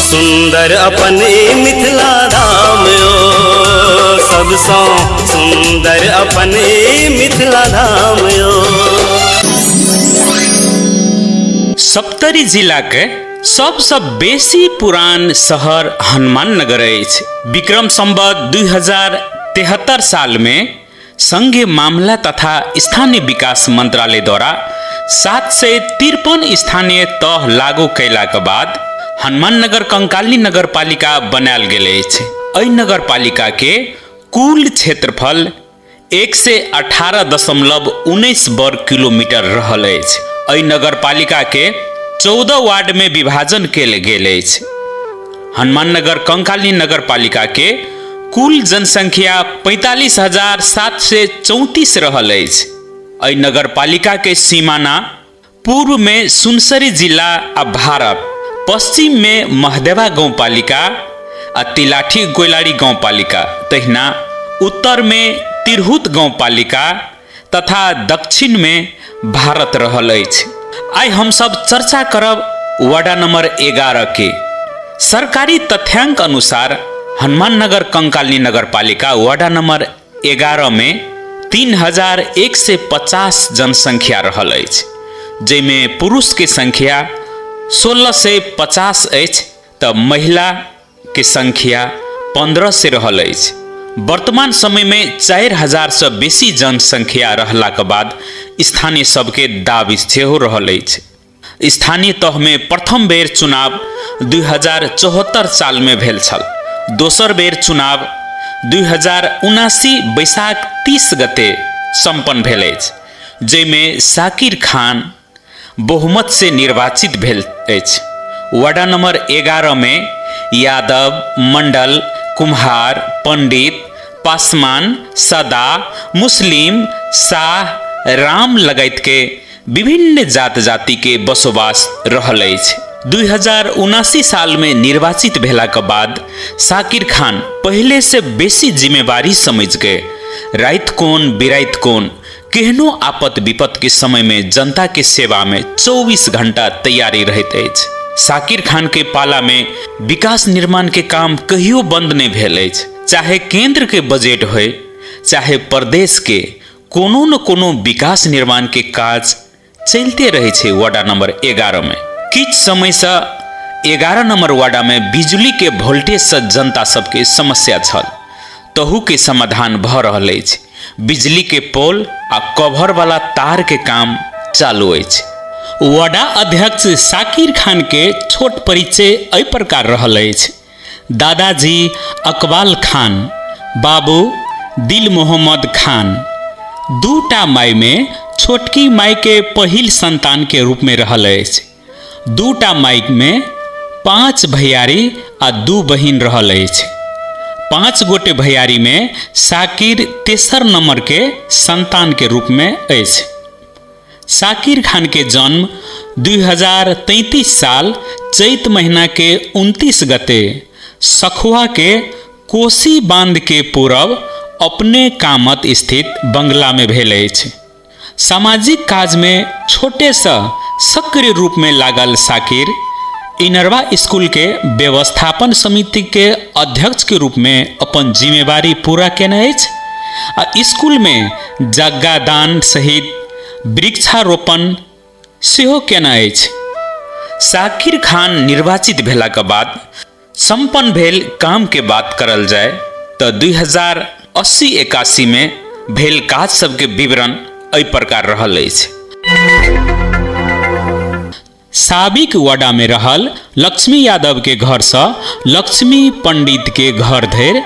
सुन्दर अपन ई मिथिला धाम यौ, सबसँ सुन्दर अपन ई मिथिला धाम यौ। सप्तरी जिला के सबसँ बेसी पुरान शहर हनुमाननगर अछि। विक्रम संवत 2073 साल में संघीय मामला तथा स्थानीय विकास मंत्रालय द्वारा 753 स्थानीय तह लागू कयलाक बाद हनुमाननगर कंकाली नगरपालिका बनायल गेल अछि। एहि नगरपालिका के कुल क्षेत्रफल 118.19 वर्ग किलोमीटर रहल अछि। एहि नगरपालिका के 14 वार्ड में विभाजन कयल गेल अछि। हनुमाननगर कंकाली नगरपालिका के कुल जनसंख्या 45,734 रहल अछि। एहि नगरपालिका के सीमाना पूर्व में सुनसरी जिला आ भारत, पश्चिम में महदेवा गाउँपालिका आ तिलाठी गोइलाड़ी गाउँपालिका, तहिना उत्तर में तिरहुत गाउँपालिका तथा दक्षिण में भारत रहल अछि। आइ हम सब चर्चा करब वडा नंबर 11 के। सरकारी तथ्यांक अनुसार हनुमाननगर कंकाली नगरपालिका वडा नंबर 11 में 3150 जनसंख्या रहल अछि, जाहिमे पुरुष के संख्या 1650 अछि तऽ महिला के संख्या 1500 रहल अछि। वर्तमान समय में 4000 से बेसी जनसंख्या रहला के बाद स्थानीय सबके दावी सेहो रहल अछि। स्थानीय तह में प्रथम बेर चुनाव 2074 साल में भेल छल। दोसर बेर चुनाव 2079 बैसाख 30 गते संपन्न भेल अछि, जाहिमे साकिर खान बहुमत से निर्वाचित भेल अछि। वार्डा नंबर 11 में यादव, मंडल, कुम्हार, पंडित, पासवान, सदा, मुस्लिम, शाह, राम लगायत के विभिन्न जात जाति के बसोबास रहल अछि। 2079 साल में निर्वाचित भेला के बाद साकिर खान पहले से बेसी जिम्मेवारी समझ के रात कोन बिरात कोन केहनो आपत विपत के समय में जनता के सेवा में 24 घंटा तैयारी रहैत अछि। साकिर खान के पाला में विकास निर्माण के काम कहियो बंद नहीं भेल अछि। चाहे केंद्र के बजट होय चाहे प्रदेश के, कोनो न कोनो विकास निर्माण के काज चलते रहे छै वार्डा नंबर 11 में। किछु समय से 11 नंबर वार्डा में बिजली के वोल्टेज से जनता सबके समस्या छल, तहु के समाधान भ रहल अछि। बिजली के पोल आ कवर वाला तार के काम चालू अछि। वार्डा अध्यक्ष साकिर खान के छोट परिचय एहि प्रकार रहल अछि। दादाजी अकबाल खान, बाबू दिल मोहम्मद खान। दूटा माय में छोटकी माय के पहिल संतान के रूप में रहल अछि। दूटा माय में 5 भैयारी आ 2 बहिन रहल अछि। 5 गोटे भैयारी में साकिर तेसर नंबर के संतान के रूप में अछि। साकिर खान के जन्म 2033 साल चैत महीना के 29 गते सखुआ के कोसी बांध के पूरब अपने कामत स्थित बंगला में भेल अछि। सामाजिक काज में छोटे से सक्रिय रूप में लागल साकिर इनरवा स्कूल के व्यवस्थापन समिति के अध्यक्ष के रूप में अपन जिम्मेवारी पूरा केने अछि आ स्कूल में जग्गादान सहित वृक्षारोपण सेहो केने अछि। साकिर खान निर्वाचित भेला के बाद संपन्न भेल काम के बात करल जाय तो 2080-81 में भेल काज सबके विवरण एहि प्रकार रहल अछि। साबिक वाडा में रहल लक्ष्मी यादव के घर से लक्ष्मी पंडित के घर धरि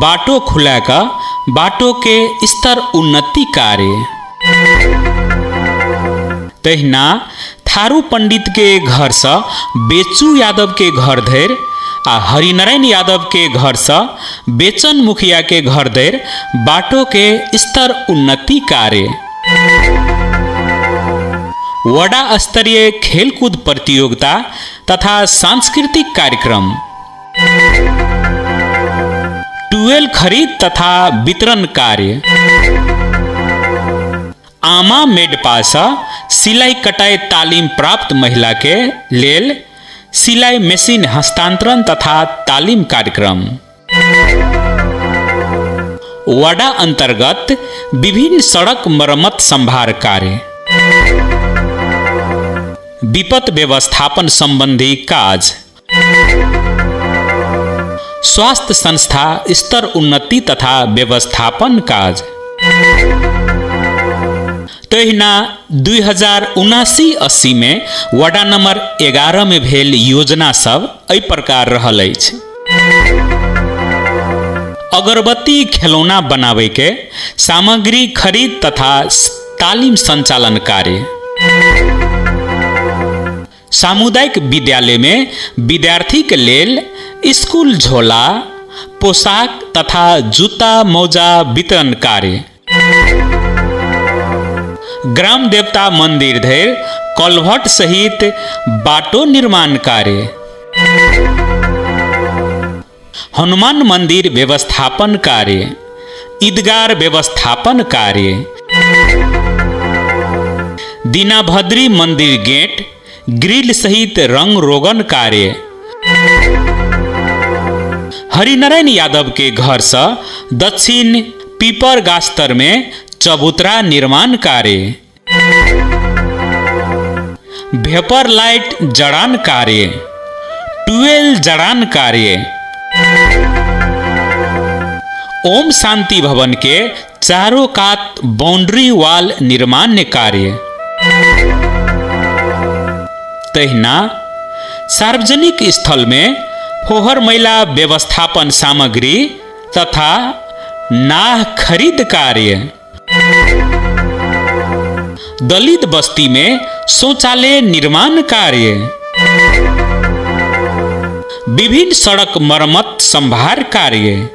बाटो खुला कऽ बाटो के स्तर उन्नति कार्य। तहिना थारू पंडित के घर से बेचू यादव के घर धरि आ हरिनारायण यादव के घर से बेचन मुखिया के घर धरि बाटो के स्तर उन्नति कार्य। वडा स्तरीय खेलकूद प्रतियोगिता तथा सांस्कृतिक कार्यक्रम। ट्यूबवेल खरीद तथा वितरण कार्य। आमा मेडपा सँ सिलाई कटाई तालिम प्राप्त महिला के लेल सिलाई मेसिन हस्तान्तरण तथा तालिम कार्यक्रम। वडा अंतर्गत विभिन्न सड़क मरम्मत संभार कार्य। विपत व्यवस्थापन संबंधी काज। स्वास्थ्य संस्था स्तर उन्नति तथा व्यवस्थापन काज। तहिना 2079-80 में वडा नंबर 11 में भेल योजना सब एहि प्रकार रहल अछि। अगरबत्ती खेलौना बनावे के सामग्री खरीद तथा तालिम संचालन कार्य। सामुदायिक विद्यालय में विद्यार्थी के लेल स्कूल झोला, पोशाक तथा जूता मौजा वितरण कार्य। ग्राम देवता मंदिर धरि कलभट सहित बाटो निर्माण कार्य। हनुमान मंदिर व्यवस्थापन कार्य। ईदगाह व्यवस्थापन कार्य। दीनाभद्री मंदिर गेट ग्रिल सहित रंग रोगन कार्य। हरिनारायण यादव के घर से दक्षिण पीपर गास्तर में चबूतरा निर्माण कार्य। भेपर लाइट जड़ान कार्य। ट्यूबवेल जड़ान कार्य। ओम शांति भवन के चारों कात बाउंड्री वाल निर्माण कार्य। तहिना सार्वजनिक स्थल में फोहर मैला व्यवस्थापन सामग्री तथा नाह खरीद कार्य। दलित बस्ती में शौचालय निर्माण कार्य। विभिन्न सड़क मरम्मत संभार कार्य।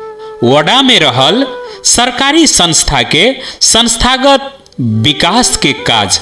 वडा में रहल सरकारी संस्था के संस्थागत विकास के काज।